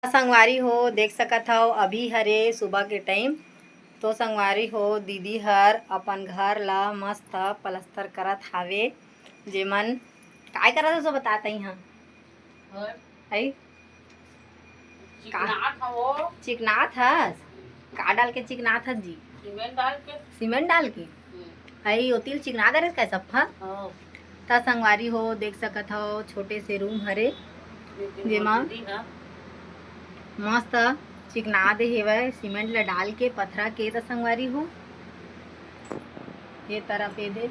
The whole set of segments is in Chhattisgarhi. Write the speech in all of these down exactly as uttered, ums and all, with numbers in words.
संगवारी हो, देख सकत हव, अभी हरे सुबह के टाइम। तो संगवारी हो, दीदी हर अपन घर ला मस्त पलस्तर करत हावे। जेमन काय करत हस, बता तई। हाँ, और? है? चिकनात हव वो। चिकनात हस? का डाल के चिकनात हस जी? सीमेंट डाल के। सीमेंट डाल के? हम्म। हई, ओती ल चिकना दे रहे का सफा? हाँ। त संगवारी हो, देख सकत हव, छोटे से रूम हरे, लेकिन जेमा मजबूती ना। मस्त चिकना दे हेवय, सीमेंट ल डाल के, पथरा के। त संगवारी हो, ये तरफ ये दे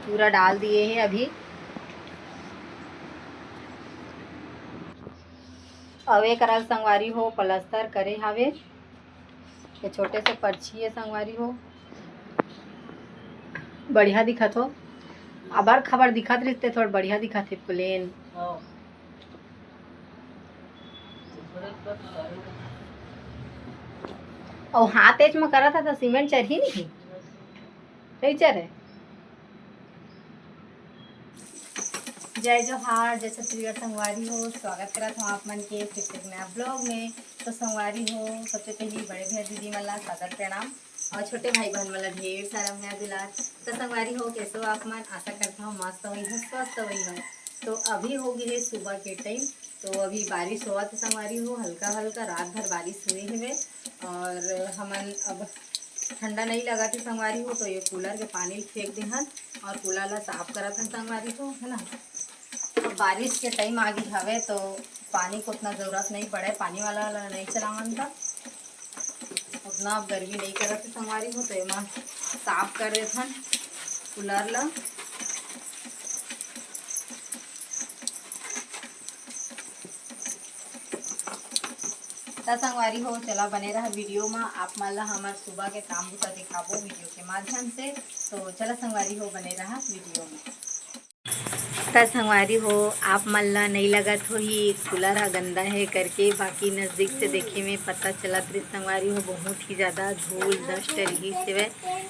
पूरा डाल दिए हे अभी। अउ एकरा संगवारी हो, पलस्तर करे हावे। ये छोटे से परछी हे संगवारी हो, बढ़िया दिखत हो, अबर खबर दिखत रहिस ते थोड़ा बढ़िया दिखत हे, प्लेन। हाँ। अउ हाथ एच म करत ह त सीमेंट चरही नहीं, नहीं चरे। जय जोहार, जय छत्तीसगढ़ संगवारी हो, स्वागत करत हूँ आप मन के फिर से एक नया ब्लॉग में। तो संगवारी हो, सबसे पहली बड़े भैया दीदी मन ला सादर प्रणाम और छोटे भाई बहन मन ला ढेर सारा मया दुलार। तो संगवारी हो, कैसे हो आप मन? आशा करता हूँ मस्त होई हो, स्वस्थ होई हो। तो अभी हो गई है सुबह के टाइम, तो अभी बारिश होवत हे संगवारी हो, हल्का हल्का रात भर बारिश हुए हवे। और हमन अब ठंडा नहीं लगत हे संगवारी हो, तो ये कूलर के पानी ल फेंक देहन और कूलर ला साफ करत हन संगवारी हो, है ना। अब बारिश के टाइम आ गई हवे, तो पानी को उतना जरूरत नहीं पड़े, पानी वाला, वाला नहीं चलावन त उतना अब गर्मी नहीं करत हे संगवारी हो, तो एमा साफ कर देथन कूलर ला। त संगवारी हो, चला बने रहा वीडियो में, आप मन ला हमर सुबह के काम बुता दिखाबो वीडियो के माध्यम से। तो चला संगवारी हो, बने रहा वीडियो में। त संगवारी हो, आप मन ला नई लगत होही कूलर ह गंदा हे करके, बाकी नजदीक से देखे में पता चलत रहिस संगवारी हो, बहुत ही ज्यादा धूल डस्ट रहिस हेवय।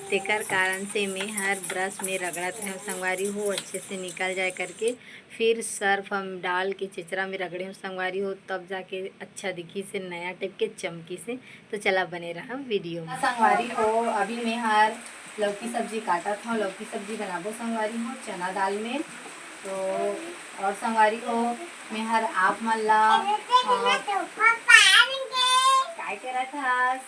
तेकर कारण से मैं हर ब्रश में रगड़त रहेंव संगवारी हो, अच्छे से निकल जाए करके। फिर सर्फ हम डाल के चेचरा में रगड़े हूँ संगवारी हो, तब जाके अच्छा दिखी से, नया टाइप के चमकी से। तो चला बने रहा वीडियो में। संगवारी हो, अभी मैं हर लौकी सब्जी काटत हूँ, लौकी सब्जी बनाबो संगवारी हो चना दाल में। तो और संगवारी हो, मैं हर आप मन ला, अ, काय करत हस?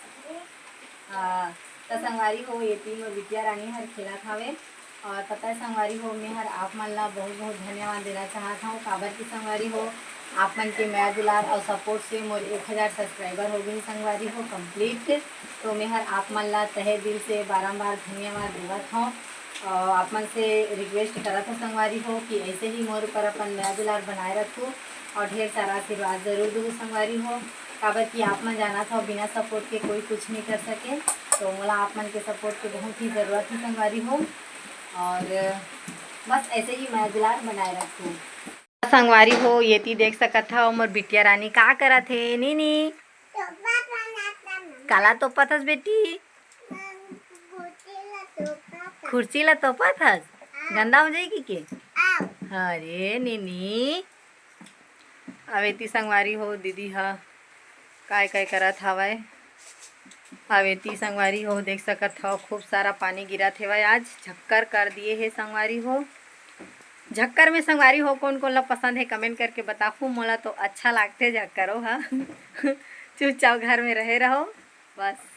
अ, त संगवारी हो, ये तीन मोर बिटिया रानी हर खेलत हवे। और पता है संगवारी हो, मैं हर आप मन ला बहुत बहुत धन्यवाद देना चाहत हूँ, काबर कि संगवारी हो, आप मन के मया दुलार और सपोर्ट से मोर एक हजार सब्सक्राइबर हो गए संगवारी हो कंप्लीट। तो मैं हर आप मन ला तहे दिल से बारंबार धन्यवाद देवत हूँ। और आप मन से रिक्वेस्ट करत हूँ संगवारी हो कि ऐसे ही मोर ऊपर अपन मया दुलार बनाए रखू और ढेर सारा आशीर्वाद जरूर दू संगवारी हो, काबर कि आप मन जानत हो बिना सपोर्ट के कोई कुछ नहीं कर सके। तो मोला आप मन के सपोर्ट के बहुत ही जरूरत है संगवारी हो, और बस ऐसे ही मया दुलार बनाए रखू। संगवारी हो, ये ती देख सकत हव, मोर बिटिया रानी का करत हे। नीनी, काला तोपत हस बेटी? खुर्सी ला तोपत हस? गंदा हो जाएगी के? अरे नीनी, अवेती संगवारी हो, दीदी हा काय काय करत हवय। अवेती संगवारी हो, देख सकत हव, खूब सारा पानी गिरत हेवय। आज झक्कर कर दिए हे संगवारी हो। झक्कर में संगवारी हो, कोन कोन ला पसंद हे, कमेंट करके बताहू। मोला तो अच्छा लागथे झक्करो हा। चुपचाप घर में रहे रहो बस।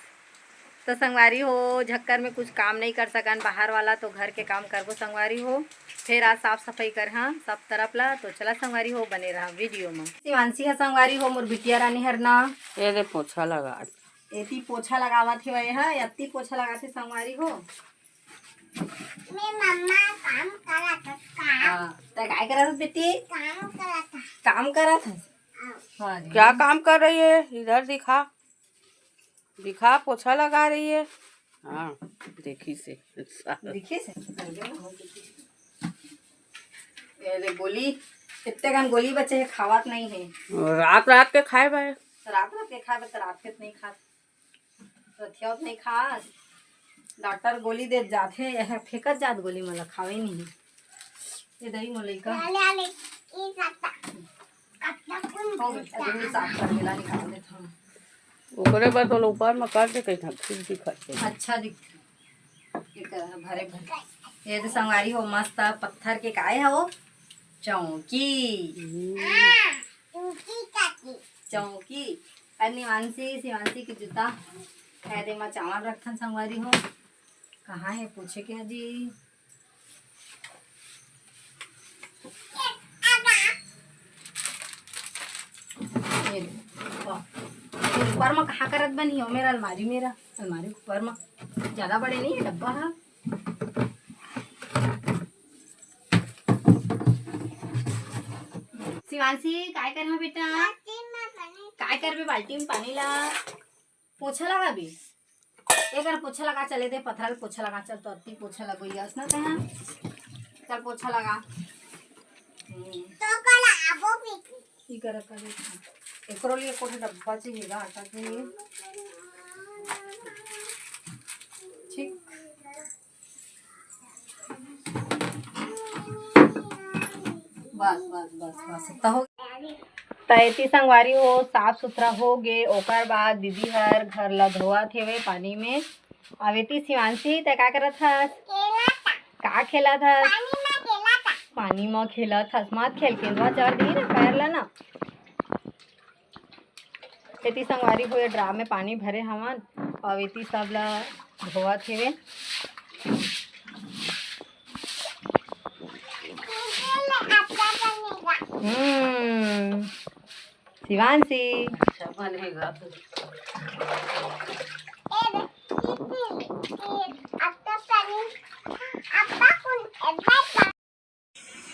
तो संगवारी हो, झक्कर में कुछ काम नहीं कर सकन बाहर वाला, तो घर के काम करबो संगवारी हो। फिर आज साफ सफाई कर हाँ सब तरफ ला। तो चला संगवारी हो, बने रहा वीडियो में। शिवांशी हा संगवारी हो, मोर बिटिया रानी हर ना। ये दे पोछा लगा। एती पोछा लगावत हे, वह हा अत्ती पोछा लगाथे संगवारी हो। मैं मम्मा काम करत हस, काम। हाँ, तै काय करत हस बेटी? काम करत हस। काम करत हस? हाँ। हाँ जी। क्या काम कर रही है? इधर दिखा, दिखा, पोछा लगा रही है। हाँ, देखी से। दिखी से? ये ले गोली, कितने कन गोली बचे है, खावत नहीं है। रात रात के खाए भाई। रात रात के खाए, तो रात के तो नहीं खात। रथिया नहीं खास। डॉक्टर गोली दे जाथे, यह फेंकत जात गोली, मोला खावे नहीं। ये दही मोर लइका। ले, ले, ले, ई काटा। हो गया, अभी मैं साफ कर मेला निकाल देता हूँ। ओकरे बाद तो ऊपर में कर दे, कहीं ठीक दिखत हे। अच्छा दिख, ये कर, भरे भरे। ये तो संगवारी हो, मस्त पत्थर के काय हे वो? चौकी। हम्म। चौकी। अरे निवांशी, शिवांशी के जूता। है दे, मैं चावल रखथन संगवारी हो। कहाँ हे पूछे के जी? ये दे। वाह। ये ऊपर में कहाँ करत बनी हो? मेरा अलमारी, मेरा अलमारी ऊपर में ज्यादा बड़े नहीं है डब्बा है। शिवांशी, काय कर हा बेटा? काय करबे बाल्टी में पानी ला? पोछा लगा बे। एक बार पोछा लगा, चले दे पथरा ल पोछा लगा, चल तो अति पोछा लगो यस ना तैं। चल पोछा लगा। हम्म। ई कर, कर। एकरो लिए कोठे डब्बा चाहिए गा, आटा के लिए। ठीक। बस, बस, बस, बस, त हो। त एती संगवारी हो, साफ सुथरा हो गे, ओकर बाद दीदी हर घर ला धोवत हेवे पानी में। अब एती शिवांशी, तै का करत हस? का खेलत हस? पानी म खेलत हस, मत खेल, केंदवा चढ़ दिही ना पैर ला ना। एती संगवारी हो, ये ड्राम में पानी भरे हवन, अउ एती सब ला धोवत हेवे। हम्म, शिवांशी। अच्छा, बनेगा।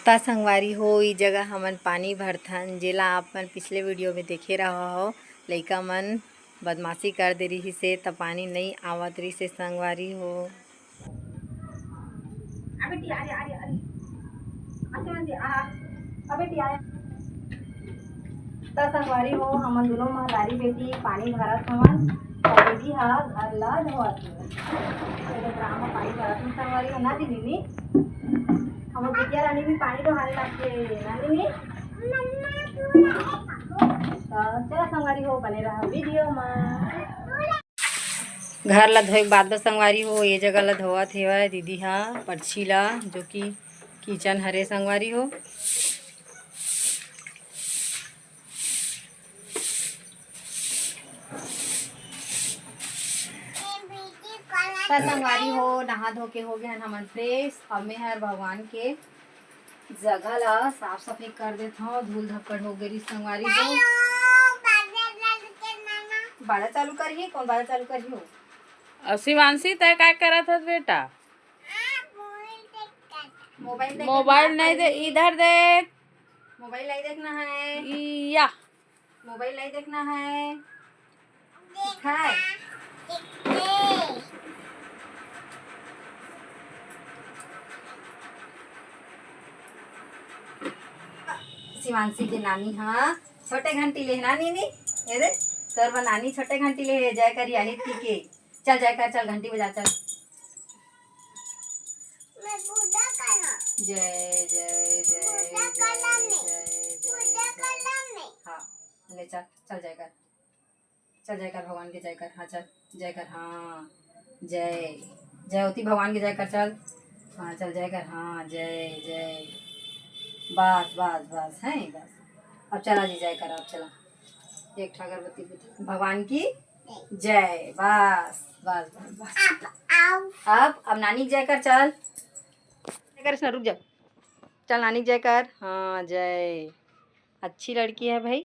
त संगवारी हो, ई जगह हमन पानी भरथन, जेला आप मन पिछले वीडियो में देखे रहा हो, लइका मन बदमाशी कर दे रिहिस हे, त पानी नई आवत रिहिस हे संगवारी हो। अबे टिया, अरे, अरे, अरे। अच्छा, मन दे, आ, अबे टिया। त संगवारी हो, हमन दुनों महतारी बेटी पानी भरत हवन, अउ दीदी ह घर ला धोवत हे। एदे ड्राम म पानी भरत हन संगवारी हो, ना दीदी नी? हमर बिटिया रानी भी पानी डोहारे लागथे, ना दीदी? त चला संगवारी हो, बने रहा वीडियो म। घर ला धोए के बाद बर संगवारी हो, ये जगह ला धोवत हेवय दीदी ह, परछी ला, जो कि किचन हरे संगवारी हो। त संगवारी हो, नहा धो के हो गए हन हमन फ्रेश। अब मैं हर भगवान के जगह ला साफ सफाई कर देत हव, धूल धक्कड़ हो गे रिहिस संगवारी हो। बाजा चालू करही, कौन बाजा चालू करही हो? अ, शिवांशी, तै काय करत हस बेटा? मोबाइल देख, मोबाइल नहीं दे, इधर देख। मोबाइल नहीं देखना है। या। मोबाइल नहीं देखना है। दिखाए। शिवांशी के नानी ह छोटे घंटी ले हे ना नीनी, ये दे, तोर बर नानी छोटे घंटी ले हे, जय करिया हे ती के। चल जय कर, चल घंटी बजा, चल। मैं पूजा करना। जय, जय, जय, पूजा जय, करना में। जय, जय, पूजा जय। करना में। हाँ, ले चल, चल जय कर। चल जय कर, भगवान के जय कर। हाँ, चल, जय कर। हाँ, जय। जय होती भगवान के जय कर, चल। हाँ, चल जय कर। हाँ, जय, जय। बस, बस, बस, हैं, बस। अब चला जी, जय कर, अब चला। एक ठो अगरबत्ती बुता। भगवान की जय। बस, बस, बस, बस। अब, अब नानी के जय कर, चल। जय कर, रुक जा। चल, नानी के जय कर। हाँ, जय। अच्छी लड़की है भाई।